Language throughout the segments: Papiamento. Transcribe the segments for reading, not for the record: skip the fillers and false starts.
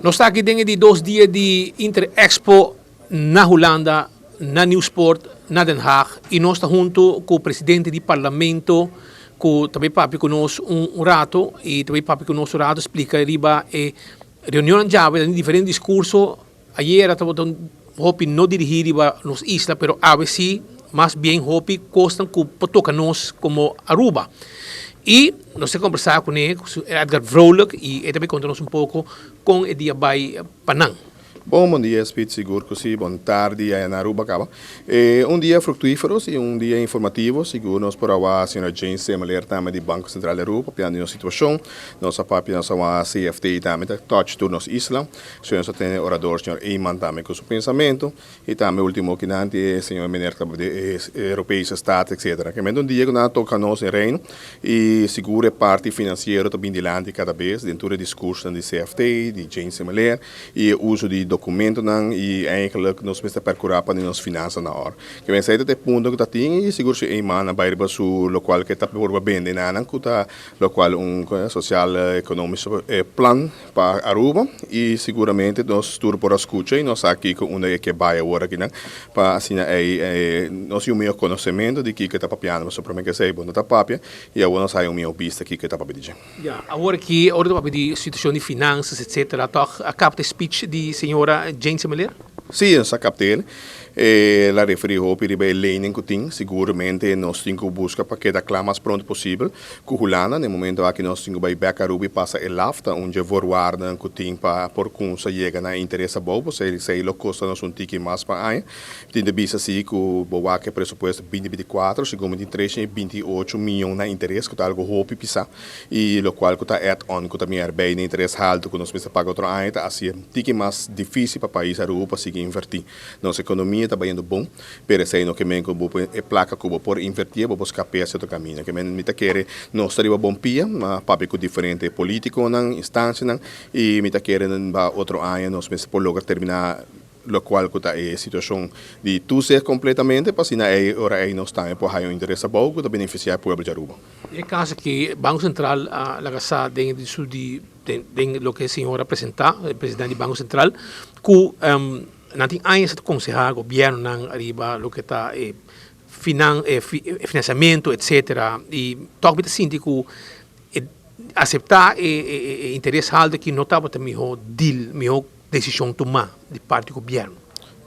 Nos ta aki den e di dos dia di Inter Expo na Hulanda, na Nieuwspoort, na Den Haag y nos ta hunto cu presidente di Parlamento cu ta bay papia cu nos un rato y ta bay papia cu nos un rato splica riba e reunionnan djawe ta tin diferente discurso. Ayera tabata un hopi no dirigi riba nos isla pero awe si mas bien hopi cosnan cu por toca nos como Aruba. Y nos ta conversa cune Edgar Vrolijk y e ta bay conta nos un poco con e dia bay pa nan. Bon, bon dia Speed, sigur cu si, bon tardi aya na Aruba caba. E un dia fructuifero si, un dia informativo, sigur nos por a wak señora Jane Semeleer tambe di Banco Central di Aruba papiando di nos situacion, nos a papia nos a wak CFT tambe ta touch tur nos isla. Señor sa tene orador señor Eman tambe cu su pensamento y tambe ultimo kinanti e señor meneer ta di e Europese Staat etcetera. Ke mente un dia cu nan a toca nos den Reino y sigur e parti financiero ta bin dilanti cada bes den tur e discursonan di CFT, di Jane Semeleer y e uso di documentonan y eigenlijk nos mester percura pa nos finansa na or. Ke men esey ta e punto cu ta tin y sigur señor Eman a bay riba su locual ke ta purba bende nanan cu ta locual un social economisch plan. Pa Aruba y siguramente nos tur por a scucha y nos sa kico unda e ke bay awor akinan pa asina ey nos tin un miho conocemento di kico e ta papiando pasobra prome ke esey bo no ta papia y awor nos haya un miho bista kico e ta papia di dje. Ya, awor aki ora ta papia di situacion di finanzas etcetera toch a capta e speech di señora Jane Semeleer? Sí, nos a capta el. El a referi hopi riba e leynan cu tin. Siguramente nos tin cu busca pa keda cla mas pronto posibel cu Hulanda. Na e momento aki nos tin cu bay bek Aruba y pasa e laf. Ta un dje voorwaarden cu tin pa por cunsa yega na e interes abou, pasobra esey lo costa nos un tiki mas pa aña. Tin ta bisa si cu bo wak e presupuesto 2024, segun mi tin 328 miyon na interes, cu ta algo hopi pisa y locual cu ta add on cu ta mier bay na interes halto cu nos mester paga otro aña ta haci tiki mas dificil pa pais Aruba pa sigui inverti. Nos economia ta bayendo bon, pero esey no ke men cu bo por e placa cu bo por inverti bo por scap'e hacia otro caminda. Ke men mi ta kere nos ta riba bon pia, ma papia cu diferente politiconan, instancianan y mi ta kere ba otro aña nos mester por logra termina locual cu ta e situacion di toezicht completamente pa asina ey ora ey nos tambe por haya un interes abou cu ta beneficia e pueblo di Aruba. Den e caso aki Banco Central a laga sa den su di den loke e señor a presenta, e presidente di Banco Central, cu nan tin añas ta conseha gobiernonan ariba loke ta e finan e financiamento etcetera y tok mi ta sinti cu e acepta e interes halto aki no tabata miho deal, miho decision tuma di parti gobierno.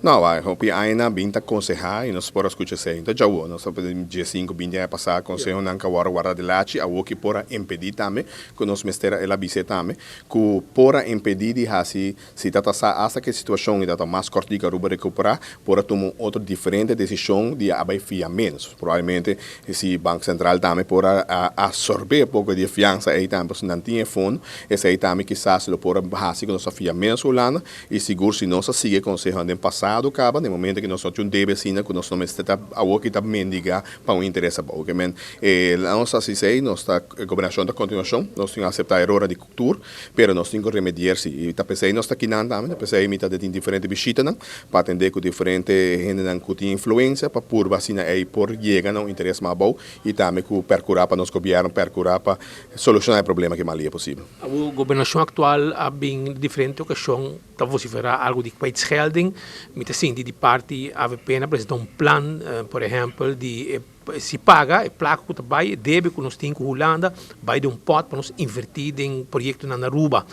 No, wak, hopi añanan bin ta konsehá i nos por a skucha esei. Ta djawo, nos ta di diesinku, binti aña pasá konsehonan ka wòrdu warda di lachi, awor ki por a impedí tambe, ku nos mester a, el a bis'é tambe, ku por a impedí di hasi, si ta ta sa asta ku e situashon i ta ta mas kòrtiku Aruba rekuperá, por a tuma un otro diferente desishon di a bai fia ménos. Probablemente si Banko Sentral tambe por a absorbé poko di e fiansa ei tambe, pasobra nan tin e fondo, esei tambe kisas lo por a hasi ku nos a fia ménos Hulanda. I sigur si nos a sigui e konsehonan den pasado kaba, den momento ku nos no tin un debe asina ku nos no mester ta awor ki ta mendigá pa un interes abou. Ke men e nos a hasi esei, nos ta e gobernashon ta kontinuashon, nos tin aseptá erornan di tur, pero nos tin ku remedier si. I ta p'esei nos ta kinan tambe, ta p'esei mi ta tin diferente bishitanan pa atendé ku diferente hendenan ku tin influensia pa purba asina ei por yega na un interes mas abou i tambe ku perkurá pa nos gobièrnu perkurá pa solushoná e problema ki mas lia posibel. Awor gobernashon aktual a bin diferente okashon ta vosiferá algu di kwijtschelding. Mi ta sinti di parti avp na presentá un plan, por ehèmpel di si paga e plaka ku ta bai, e debe ku nos tin ku Hulanda, bai den un pòt pa nos invertí den proyektonan na Aruba.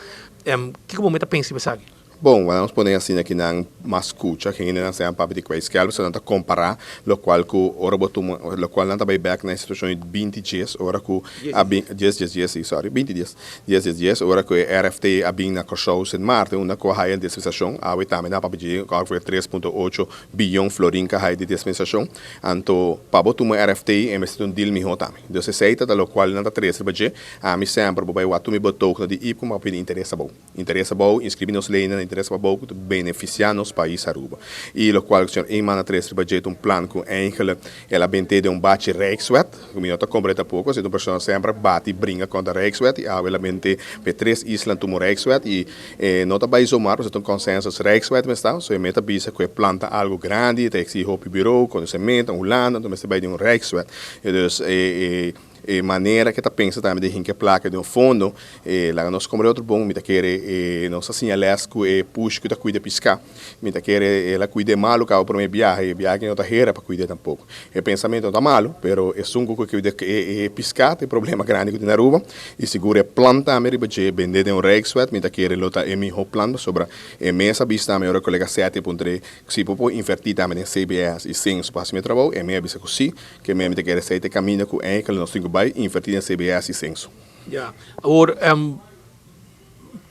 Kiko bo mester ta pensa riba esaki? Bon, nos pone asina ki nan mas scucha, hendenan sean papia di kwijtschelden, pasobra nan ta compara locual cu ora bo tuma, locual nan ta bay bek na e situacion di binti dies, ora cu a bin, dies dies dies, si, sorry, binti dies, dies dies dies, ora cu e RFT a bin na Corsou, Sint Maarten, unda cu a haya dispensacion, awe tambe nan a papia dje ongeveer 3.8 biyon florin cu a haya di dispensacion, anto pa bo tuma e RFT e mester ta un deal miho tambe. Dus esey ta locual nan ta trece riba dje, ami semper bo bay wak tur mi betoog na di ipco, mi a pidi interes abou. Interes abou, inscribi nos leynan na interes abou cu ta beneficia nos pais Aruba. Y locual cu señor Eman a trece riba dje ta un plan cu eigenlijk el a bente den un bachi Rijkswet, cu mi no ta comprende tampoco, si ta un persona semper a bati y bringa contra Rijkswet y awe el a bente p'e tres isla tuma un Rijkswet y e no ta bay zomaar pasobra ta un consensus Rijkswet mester ta, so e meta bisa cu e plan ta algo grandi, ta exigi hopi bureau, conocemento, Hulanda, enton mester bay den un Rijkswet. Dus e. E manera ku e ta pensa tambe di hinka e plaka den un fondo, e laga nos komprende otro bon, mi ta kere e nos a siña lès ku e pushi ku ta kuida piská. Mi ta kere el a kuid'é malu kaba promé biaha i e biaha aki no ta hera pa kuid'é tampoko. E pensamentu no ta malu, pero esun ku kuida e piská ta e problema grandi ku tin na Aruba i sigur e plan tambe riba dje bend'é den un Rijkswet mi ta kere lo ta e mihó plan pasobra e mes a bisa tambe ora kolega Seti a puntr'é si bo por invertí tambe den CBS i Censo pa hasi mi trabou, e mes a bisa ku sí. Ke meme ta kere esei ta e kaminda ku enkele nos tin ku bai invertí den CBS i Censo. Ya. Awor,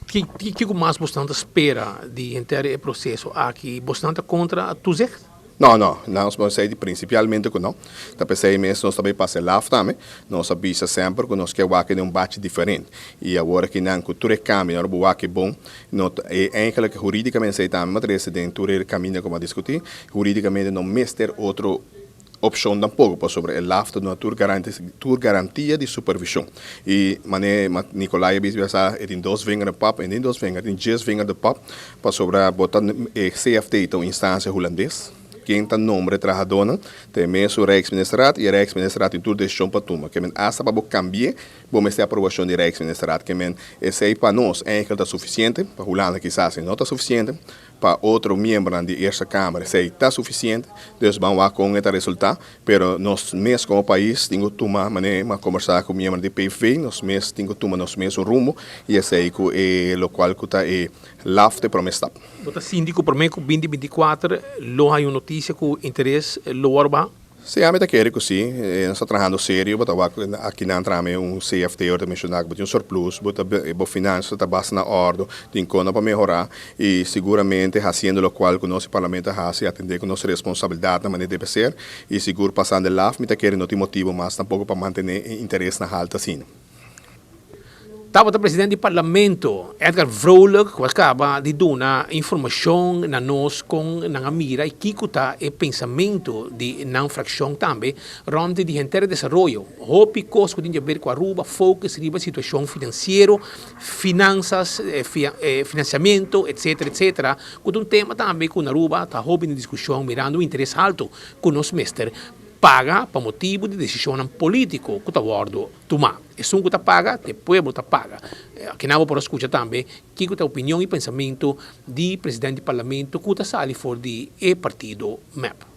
kiko mas bosnan ta spera di henter e proseso aki? Bosnan ta kontra toezicht? No, no. Nos por esei di prinsipialmente ku no. Ta p'esei mes nos ta bai pasa e laf tambe. Nos a bisa semper ku nos ke wak den un bachi diferente. I awor akinan ku tur e kambio nan bo wak e bon, no ta e eigenlik huridikamente esei tambe mi a trese den tur e kaminda ku mi a diskutí, huridikamente no mester otro Opshon tampoco pasobra e laf ta duna tur tur garantia di supervision. Y mane Nicolai a bisa sa e tin dos vinger den pap, e no tin dos vinger, e tin djes vinger den pap pasobra bo ta e CFT ta un instancia hulandes, ken ta nombra e trahadornan ta e mesun Rijksministerraad y e Rijksministerraad tin tur decision pa tuma. Ke men hasta pa bo cambie bo mester aprobacion di Rijksministerraad. Ke men esey pa nos eigenlijk ta suficiente, pa Hulanda kisas e no ta suficiente. Pa otro miembronan di Eerste Kamer esei ta sufisiente, dus ban wak kon e ta resultá. Pero nos mes komo pais tin ku tuma, manera mi a kombersá ku miembronan di PVV, nos mes tin ku tuma nos mes un rumbo i esei ku e lokual ku ta e laf ta e promé stap. Bo ta sinti ku promé ku binti 24 lo haña un notisia ku interes lo wòrdu baha? Sí, ami ta kere ku sí. Nos ta trahando serio, bo ta wak aki nan traha mi un CFT ora ta menshoná ku bo tin un surplus, bo ta bo finansa ta basta na òrdu, tin kona pa mehorá i siguramente hasiendo lokual ku nos di parlamento a hasi, atendé ku nos responsabilidatnan manera debe ser i sigur pasando e laf mi ta kere no tin motibu mas tampoko pa mantené e interesnan haltu asina. Tabata presidente di parlamento Edgar Vrolijk cu a caba di duna informacion na nos con nan a mira y kico ta e pensamento di nan fraccion tambe rond di henter e desaroyo. Hopi cos cu tin di haber cu Aruba, focus riba situacion financiero, finanzas, financiamento etc. Etc. Cu ta un tema tambe cu na Aruba ta hopi den discusion mirando un interes halto cu nos mester paga pa motibo di decisionnan politico cu ta wordo Tuma. Esun ku ta paga, te pueblo ta paga. Akinan bo por a skucha tambe kiko ta opinion i pensamentu di president di parlamento ku ta sali for di e partido mep.